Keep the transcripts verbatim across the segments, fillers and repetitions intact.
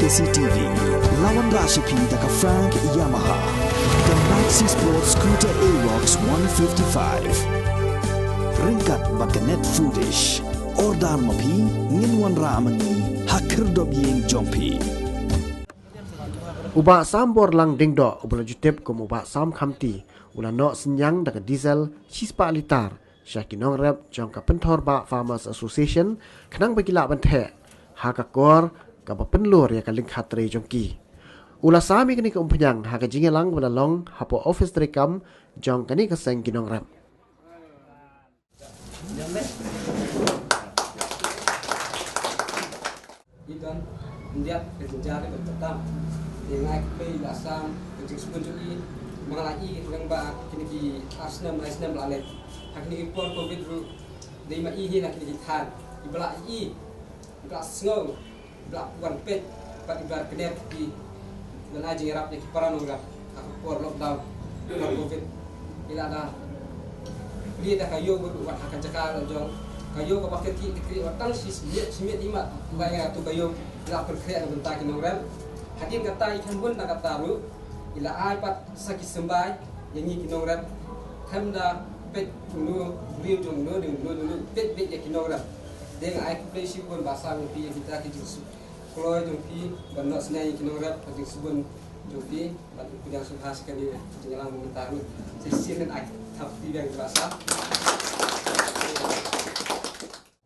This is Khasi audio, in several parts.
C T V. La wanrah sha phi da ka Frank Yamaha. The Maxi Sport Scooter Aerox one fifty-five. Ryngkat bad ka Net Foodish. Order ma phi, ngin wanrah ma ngi ha khyrdop ïing jong phi. U Bah Sam Borlang Diengdoh, uba la ju tip kum u Bah Sam Khamti, u la noh synñiang da ka diesel shispah litar sha ki nongrep jong ka Pynthor Bah Farmers Association, khnang ba ki lah ban theh ha ka kor kaba pynlur ïa ka lyngkha trei jong ki. U la sam ïa kane ka umphniang ha ka jingïalang ba la long hapoh office treikam jong kane ka seng ki nongrep. I don, ndiat ka jingjar ka jingkyrtam. Ïa nga ai khublei ïa la Assam ka jingsbun jong i, ma nga la i lyngba kine ki ar snem lai snem la leit. Ha kine ki por covid ruh, dei ma i hi na kine ki thaiñ iba la i, iba la sngew, iba la wan peit bad iba la kynnoh ki, ban ai jingïarap ïa ki para nongrep ha ka por lockdown, por covid. I la da plie da ka ïew ba ruh wat ha ka jaka la jong, ka ïew kaba kyrkieh kyrkieh wat tang shi miet shi miet i mat ba ïa tu ka ïew i la pynkhreh na bynta ki nongrep. Hadien kata i khlem bun na kata ruh i la ai pat sa ki symbai ïa ngi ki nongrep. Khlem da peit uno briew jong uno dei uno dei uno, peit peit ïa ki nongrep. Dei nga ai khublei shibun ba sa ngi phi ïa kita ki jingsu kloi jong phi ban noh synñiang ïa ki nongrep, ka jingsbun jong phi ban pynïaid sngewbha sha kane ka jingïalang mynta ruh. Sa shisien ngan ai thap kti biang ïa ki ba sa.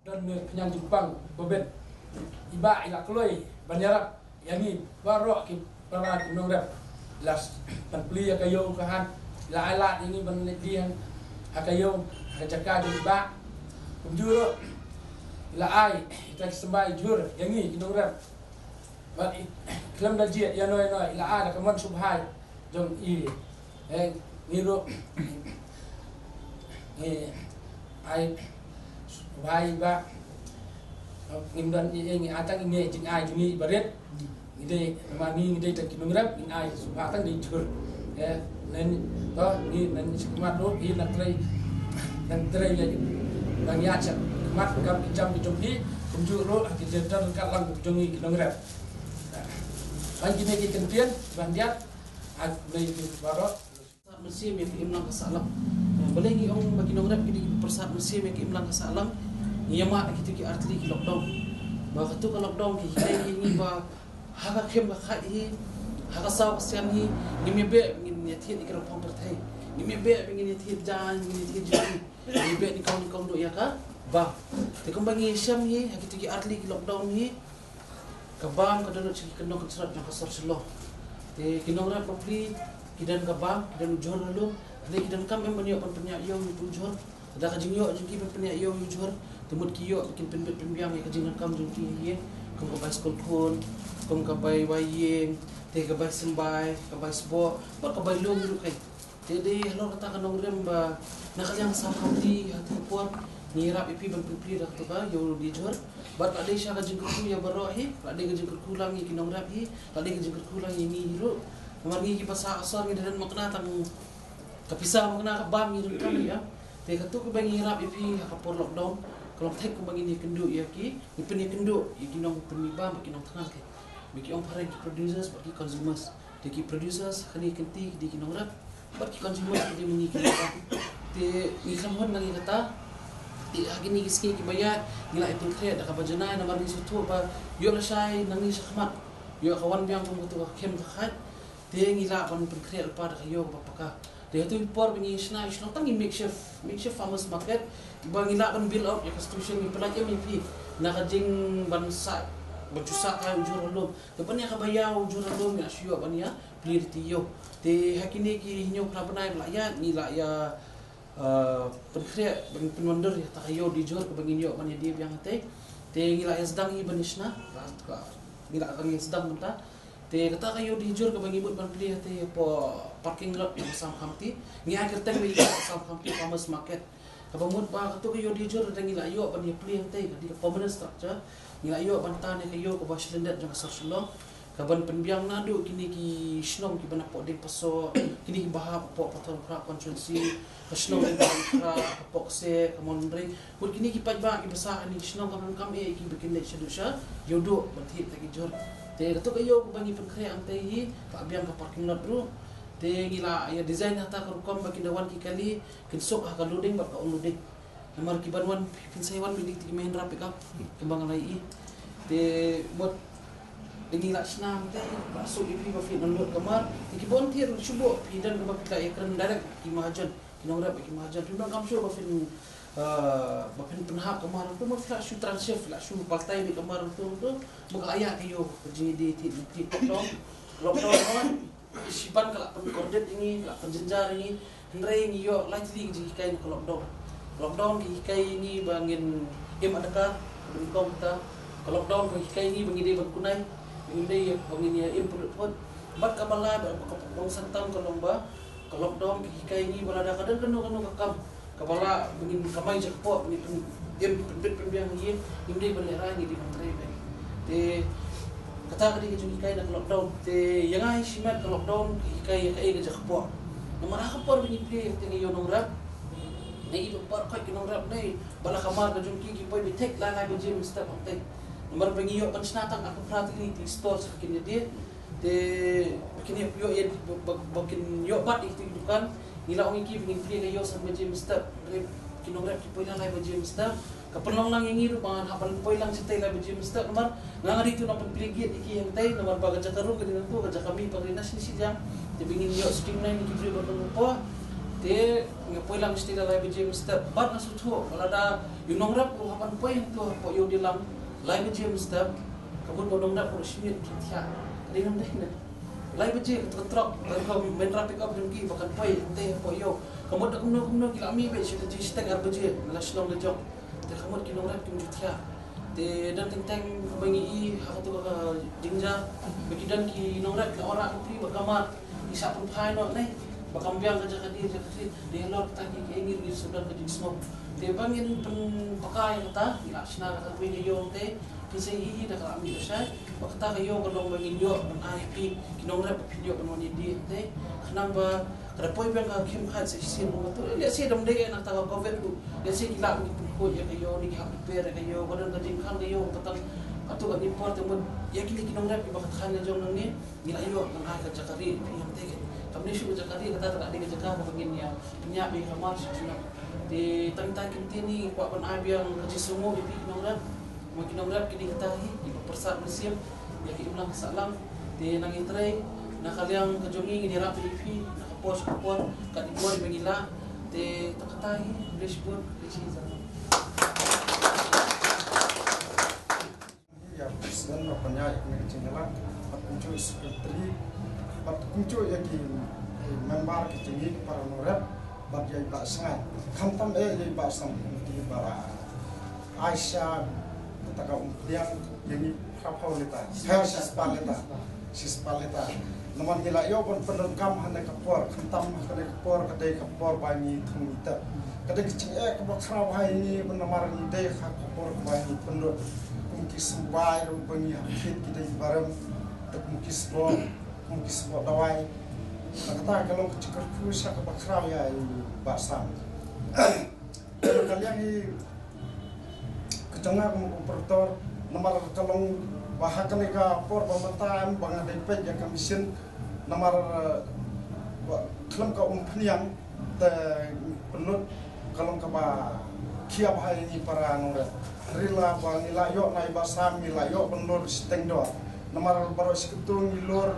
Don ne pynïaid jingpang ba bit. I Bah i la kloi ban ïarap ïa ngi baroh ki para ki nongrep. La s-, ban plie ïa ka ïew ka hat. I la ai lad ïa ngi ban leit die ha ka ïew ha ka jaka jong i Bah. Kumjuh ruh i la ai ïa ki symbai jhur ïa ngi ki nongrep. Bad i khlem da jied ïano ïano i la ai da ka mon sngewbha jong i. Eh, ngi ruh ngi ai sngewbha i Bah. Ngim don i, ngi ai tang i, ngi jingai jong ngi barit. Ngi dei, namar ngi, ngi dei tang ki nongrep, ngi ai sngewbha tang dei jhur. Eh, nen to ngi nen shi khmat ruh ngi nang trei, nang trei ïa nang ïa sha khmat kam ki jam ki jong ngi, kumjuh ruh ha ki jam ka lang jong ngi ki nongrep. Ban kine ki kyntien ban diat, ai nei ki baroh. Pyrsad mynsiem ïa ka imlang ka sahlang. Balei ngi ong ba ki nongrep ki dei pyrsad mynsiem ïa ka imlang ka sahlang? Ngi ïa mad ïa kito ki artylli ki lockdown. Ba kato ka lockdown ki hikai ïa ngi ba ha ka khem ka khaid hi, ha ka saw ka sian hi, ngim ïa beh ba ngin ïa thied ïa ki rangbah pyrthei. Ngim ïa beh ba ngin ïa thied jaiñ, ngin ïa thied jong ngi. Ngi beh nyngkong nyngkong duh ïa ka bam. Te kumba ngi shem hi ha kito ki artylli ki lockdown hi, ka bam ka dohnud sha ki kyndong kynshlur jong ka sor Shillong. Te ki nongrep bapli ki don ka bam, ki don u jhur ha lum. Te ki donkam em ban ïoh ban pynïaid ïew ïa u jhur. Te da ka jingïoh jong ki ban pynïaid ïew ïa u jhur, te mut ki ïoh ba kin pynbit pynbiang ïa ka jingdonkam jong ki ha ïing, kum ka bai skul khun, kum ka bai wai ïing, te ka bai symbai, ka bai sboh bad ka bai lum ruh kai. Te dei halor kata ka nongrim ba na ka liang Assam County ha kata ka por ngi ïarap ïa phi ban pynplie da kato ka ïew die jhur. Bad la dei sha ka jingkyrkhu ïa baroh hi, la dei ka jingkyrkhu lang ïa ki nongrep hi, la dei ka jingkyrkhu lang ïa ngi hi ruh. Namar ngi kiba sah ka sor ngi da don makna tang ka pisa, makna ka bam ngi donkam ïa. Te kato kaba ngi ïarap ïa phi ha ka por lockdown ka long thik kumba ngin ïakynduh ïa ki, ngi pynïakynduh ïa ki nongpynmih bam bad ki nongthngan ki. Ba ki ong phareng ki producers bad ki consumers. Te ki producers ha kane ka kynti ki dei ki nongrep bad ki consumers ki dei ma ngi ki nongrep. Te ngi khlem hun nangne kata, te ha kine ki sngi kiba ïaid ngi la ïa pynkhreh da kaba janai namar ngi sngewthuh ba ïoh lashai nangne shakhmat ïoh ka wan biang kum kato ka khem ka khaid. Te ngi lah ban pynkhreh lypa da ka ïew kaba paka. Te ha kato ka por ba ngi shna, ngi shna tang i makeshift, makeshift farmers market, ba ngi lah ban build up ïa ka situation, ngi pynlait ïa phi na ka jing ban sah, ban shu sah kai u jhur ha lum. Te ban ïa kaba ïaw u jhur ha lum ngi la shu ïoh ban ïa plie da ki ïew. Te ha kine ki hynñiew phra bnai ba la ïaid ngi la ïa, eh, pynkhreh, ban pynwandur ïa kata ka ïew die jhur kaba ngin ïoh ban ïa die biang hangtei. Te ngi la ïa sdang hi ban ïa shna, ngi la dang ïa sdang mynta. Te kata ka ïew die jhur kaba ngi mut ban plie hangtei hapoh parking lot jong Assam County. Ngi ai kyrteng ba ïa ka Assam County Farmers Market. Kaba mut ba kato ka ïew die jhur lada ngi la ïoh ban ïa plie hangtei, ka dei ka permanent structure. Ngi la ïoh ban tan ïa ka ïew kaba shi lyndet jong ka sor Shillong. Ban pynbiang naduh kine ki shnong kiba na poh Diengpasoh, kine kiba hap poh Patharkhra constituency, ka shnong Diengpasoh, ka poh Kseh, ka Mawlynrei. Bad kine ki paidbah kiba sah ha kine ki shnong kam donkam eh kiba kin leit shaduh sha Ïewduh ban thied ta ki jhur. Te kato ka ïew kaba ngi pynkhreh hangtei hi, ka biang ka parking lot ruh. Te ngi la ïa design hangta ka rukom ba kin da wan ki kali, kin suk ha ka loading bad ka unloading. Namar ki ban wan, phin sa wan beit da ki Mahindra pickup, kumba nga la ïohi. Te mut, te ngi la shna hangtei, la suk ïa phi ba phin unload ka mar. Te kiba wan thied ruh shu buh, phi don kaba phi la ïakren direct ki mahajon, ki nongrep ki mahajon. Phim donkam shuh ba phin, eh, ba phin pynhap ka mar hangto, ma phi la shu transfer, phi la shu paltai beit ka mar hangto, hangto. Ba ka ïa ka ïew ka jingïadei thied, thied lockdown, lockdown hynrei. Shiban ka la pynkordit ïa ngi, ka la pynjynjar ïa ngi. Hynrei ngi ïoh lai tylli ki jinghikai na ka lockdown. Lockdown ka hikai ïa ngi ba ngin im adkar, ba nyngkong kata. Ka lockdown ka hikai ïa ngi ba ngi dei ban kunai, ba ngim dei ba ngin ïa im pynlut phot. Bad kaba lai bad kaba kongsan tam ka long ba ka lockdown ka hikai ïa ngi ba lada ka don kano kano ka kam kaba lah ba ngin kamai jakpoh, ba ngin pyn-, im pynbit pynbiang ïa ngi, ngim dei ban lehrain, ngi dei ban trei beit. Te kata ka dei ka jinghikai na ka lockdown. Te ïa nga hi shimet ka lockdown ka hikai ïa kaei ka jakpoh. Namar ha ka por ba ngi plie ïa ka ïew nongrep, ngi ïoh ba por khoit ki nongrep ne ba la ka mar ka jong ki ki poi beit thik lai lai baje mynstep hangtei. Namar ba ngi ïoh ban shna tang arphew phra tylli ki store sha kin ïadie. Te ba kin ïoh, ïoh, ïoh, ba, ba, ba kin ïoh bat ïa ki dukan. Ngi la ong ïa ki ba ngin plie ka ïew san baje mynstep. Hynrei ki nongrep ki poi lai lai baje mynstep. Ka pynlong lang ïa ngi ruh ba ngan hap ban poi lang shatei lai baje mynstep namar nga nga dei tu nang pynplie gate ïa ki hangtei namar ba ka jaka room ka dei nangtu, ka jaka mih ba ka dei na shane shiliang. Te ba ngin ïoh streamline ïa ki briew ba kum hapoh. Te nga poi lang shatei lai baje mynstep. Bad nga sngewthuh ba lada ïa u nongrep u hap ban poi hangtu hapoh ïew dieng lang lai baje mynstep. Ka mut ba u nongrep u shu miet ki thiah. Ka dei nang dei na lai baje ka trok, ka Mahindra pickup jong ki ba kan poi hangtei hapoh ïew. Ka mut da kumno kumno ki la mih beit sha ka jingshiteng ar baje na la shnong la jong. Te ka mut ki nongrep kim ju thiah. Te don teng teng ba ngi i ha kato ka jingjia ba ki don ki nongrep ki la wanrah ka pli ba ka mar ki sa pynphai noh ne ba kam biang ka jaka die jaka trei. Te halor kata ki, ki ngi ngi shu don ka jingsngew. Te ba ngin pynpakai kata ngi la shna da ka kawei ka ïew te. Phi sa ïohi da ka la mih lashai ba kata ka ïew ka long ba ngin ïoh ban ai ha phi ki nongrep ba phin ïoh ban wan ïadie te. Khnang ba ka da poi biang ka khim khat sa shisien ba tu. Lehse dang dei na kata ka covid tu. Lehse ki lah ban pynkhuid ïa ka ïew ne ki hap repair ïa ka ïew, ka don ka jingkhang ka ïew ka tang. Kato kane por te mut ïa kine ki nongrep kiba ka than la jong nangne. Ngi la ïoh ban ai ka jaka rieh phi hangtei. Kam dei shuh ka jaka rieh, kata ka dei ka jaka kaba ngin ïa pynïap ïa ka mar sha shuh. Te tang ïa kita ki ktien ngi kwah ban ai biang ka jingsngewnguh ïa phi ki nongrep. Mo ki nongrep ki dei kita hi kiba pyrsad mynsiem ïa ka imlang ka sahlang. Te nang ïatrei na ka liang ka jong ngi ngin ïarap ïa phi na ka por sha ka por, ka dei por ba ngi lah. Te tang kata hi, khublei shibun, khublei shibun. Ïa president ba pynïaid ïa kane ka jingïalang, bad kumjuh secretary, bad kumjuh ïa ki, eh, member ki jong ngi ki para nongrep, bad ïa i Bah Sngewbha. Khamtam eh ïa i Bah Sam, i Bah Aisha, kata ka umphniang ïa ngi phraphew liter. Shispah liter. Shispah liter. Namar ngi la ïoh ban pyndonkam ha kane ka por, khamtam ha kane ka por, ka dei ka por ba ngi thung ngi tep. Ka dei ka jingeh kaba khraw ha ïa ngi, namar ngi dei ha ka por kaba ngi pynlut. Kum ki symbai ruh ba ngi hap thied ki dei barim, te kum ki sboh, kum ki sboh dawai. Na kata ka long ka jingkyrkhu sha kaba khraw ïa i Bah Sam. Ka liang i ka jong nga kum operator, namar ka long ba ha kane ka por ba mynta em ba nga dei peit ïa ka machine, namar, eh, ba khlem ka umphniang te pynlut ka long kaba khia bha ïa ngi para nongrep. Hynrei la ba ngi la ïoh na i Bah Sam ngi la ïoh ban lur shiteng dor. Namar baroh shi kyntu ngi lur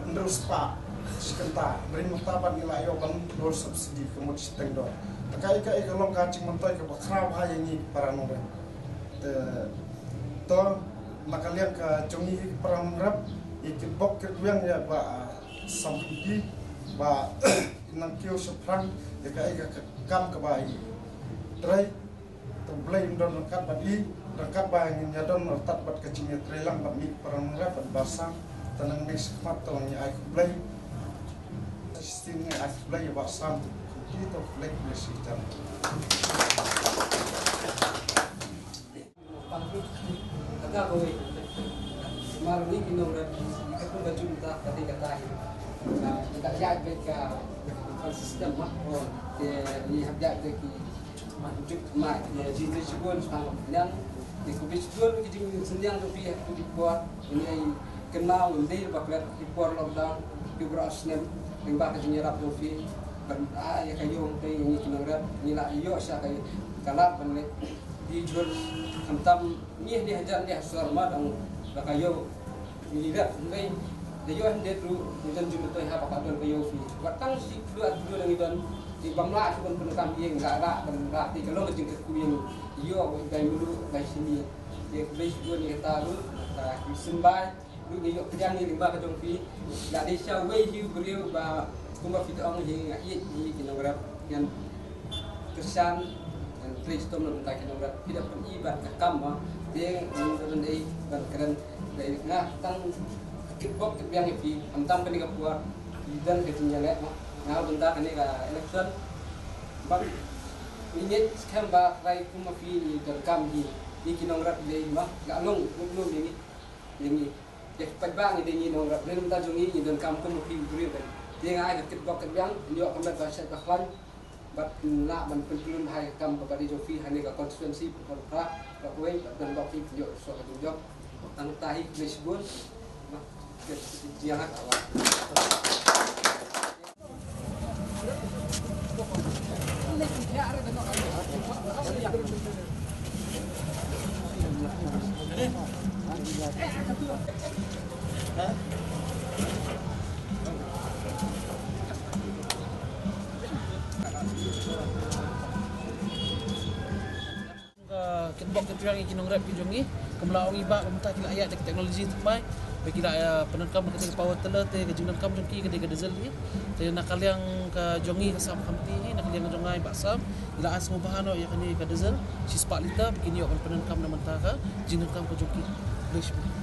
hynriew spah shi kynta. Hynrei mynta pat ngi la ïoh ban lur subsidy ka mut shiteng dor. Te kaei kaei ka long ka jingmyntoi kaba khraw bha ïa ngi para nongrep. Te to na ka liang ka jong ngi para nongrep, ngi kitbok kitrwiang ïa Bah Sam Rynki ba nang kiew shaphrang ïa kaei ka kam kaba i trei. Te U Blei un don ryngkat bad i, ryngkat ba ngin ïa don ryngkat bad ka jingïatreilang bad ngi para nongrep bad Bah Sam. Te nangne shakhmat te ngi ai khublei. Shisien ngi ai khublei ïa Bah Sam. Khublei, to khublei, khublei shibun. Mar ngi ki nongrep, ka kum ka jum ta, ka dei kata hi. Ka, ka ïaid beit ka, ka system ma, oh, te ngi hap ïaid beit ki, ma, juk ma, te jingtrei shibun, shibun, nang, te khublei shibun ki jingsngewsih jong phi ha kito ki por, ngi ai kynmaw, ngi dei ba klet ki por lockdown, ki por snem, lyngba ka jingïarap jong phi, ban, ah, ïa ka ïew, te ngi ki nongrep, ngi la ïoh sha ka, ka lad ban leh, di jur, khamtam, ngi, ngi hajan, ngi ha sor ma dang, ba ka ïew, Ngi rep ngi da ïoh hynrei ruh ngi don jingmyntoi haba ka don ka ïew phi. Wat tang shi klur ar klur ngi don, te bym lah shuh ban pyndonkam ïing, la lah ban lah te ka long ka jingkyrkhu ïing, ïoh bai mluh bai shini. Te khublei shibun ïa kata ruh, kata ki symbai ruh ngi ïoh pdiang ïa lyngba ka jong phi. La dei sha wei hi u briew ba kumba phi te ong hi, nga ïeit hi ki nongrep, ngan kyrshan, ngan trei shitom na bynta ki nongrep. Phi da pyni bad ka kam ma, te ngan da don ei ban kren. Dei nga tang kitbok kitbiang ïa phi, khamtam kane ka por, phi don ka jingïaleh ma. Nga bynta kane ka election. Bad ngi ngeit skhem ba rai kum ma phi ngi donkam hi, ngi ki nongrep dei ma, la long, long, long ïa ngi, ïa ngi. Ïa ki paidbah ngi dei ngi nongrep, ne bynta jong ngi ngi donkam kum ma phi u briew dei. Te nga ai ka kitbok kitbiang, ngi ïoh ka met ba shet ba khlaiñ. Bad lah ban pynklun hai ka kam kaba dei jong phi ha kane ka constituency, Pynban Phra, ka Kawei, bad ban bok phi pynjot sa ka jingjop. Tang ta hi khublei shibun. Bad ka jiang ha ka wa. Ka kitbok kitbiang ïa ki nongrep ki jong ngi, kum la ong i bah, mynta ki la ïaid da ka technology thymmai, ba ki la, eh, pyndonkam da ka power tiller, te ka jingdonkam jong ki ka dei ka diesel hi. Te na ka liang ka jong ngi ka Sam Khamti hi, na ka liang ka jong nga i Bah Sam, i la ai sngewbha noh ïa kane ka diesel shispah liter, ba kin ïoh ban pyndonkam na mynta ka jingdonkam ka jong ki. Khublei shibun.